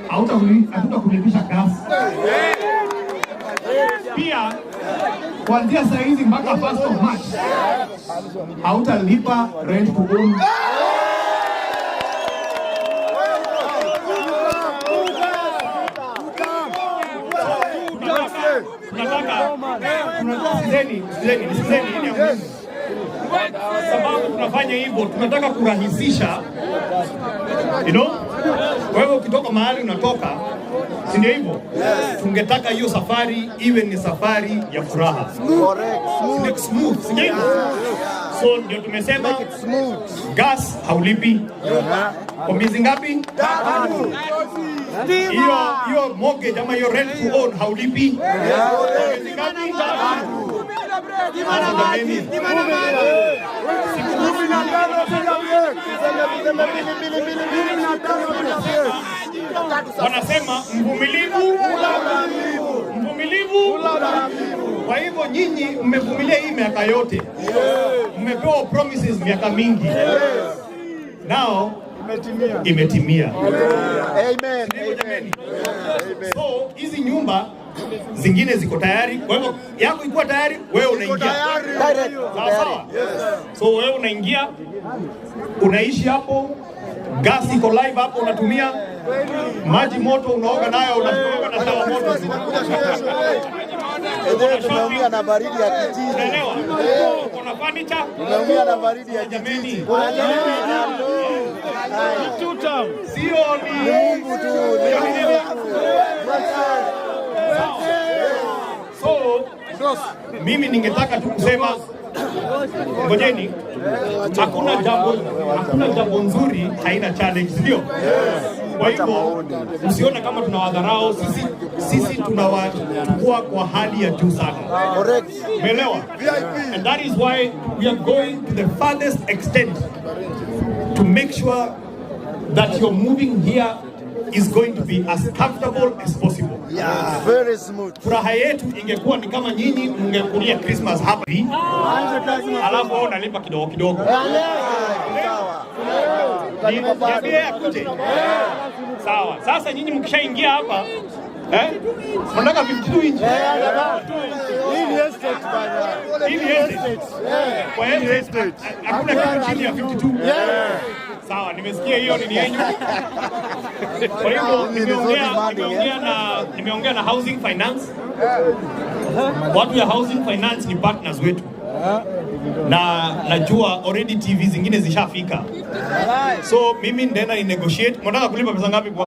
Hatutakulipisha gas. Pia kuanzia saa hizi mpaka 1st of March hautalipa rent to own. Tunataka, sikizeni, sikizeni, sikizeni, hii ni ya muhimu. Sababu tunafanya hivyo, tunataka kurahisisha. Wewe ukitoka mahali unatoka, si ndio hivyo? Tungetaka hiyo safari iwe ni safari ya furaha. Correct. Si ndio? Smooth, si ndio hivyo? So ndio tumesema Smooth. Gas haulipi kwa miezi ngapi? Hiyo hiyo mortgage ama hiyo rent to own haulipi kwa miezi ngapi? Sasa jameni, 15 bila break. Tuseme mbili mbili mbili mbili na tano bila break. Wanasema mvumilivu, mvumilivu. Kwa hivyo nyinyi mmevumilia hii miaka yote, mmepewa promises miaka mingi, now imetimia. Amen. Ndivyo jameni. So hizi nyumba zingine ziko tayari, kwa hivyo yako ikuwa tayari, wewe unaingia. Direct. Sawa sawa. So wewe unaingia, unaishi hapo, gas iko live hapo, unatumia maji moto, unaoga nayo, unaoga na shower moto. Enyewe tumeumia na baridi ya kijiji. Unaelewa? Uko na furniture. Tumeumia na baridi ya Jameni, kijiji. Sio ni Mungu tu. Ni Mungu. So mimi ningetaka tu kusema ngojeni, hakuna jambo nzuri haina challenge, ndio? Kwa hivyo msione kama tunawadharau sisi, sisi tunawachukua kwa hali ya juu sana. Correct. Umeelewa? And that is why we are going to the farthest extent to make sure that your moving here is going to be as comfortable as possible. Yeah. Very smooth. Furaha yetu ingekuwa ni kama nyinyi mngekulia Christmas hapa hivi, alafu wewe unalipa kidogo kidogo. Sawa. Niambie akuje. Sawa. Sasa nyinyi mkishaingia hapa, eh? Mnataka 52 inch. Hii ni estate bana. Hii ni estate. Kwa estate hakuna kitu chini ya 52. Sawa, nimesikia hiyo ni yenyu. Kwa hivyo nimeongea na Housing Finance. Watu ya Housing Finance ni partners wetu. Na najua already TV zingine zishafika. So mimi ndena ni negotiate. Mnataka kulipa pesa ngapi kwa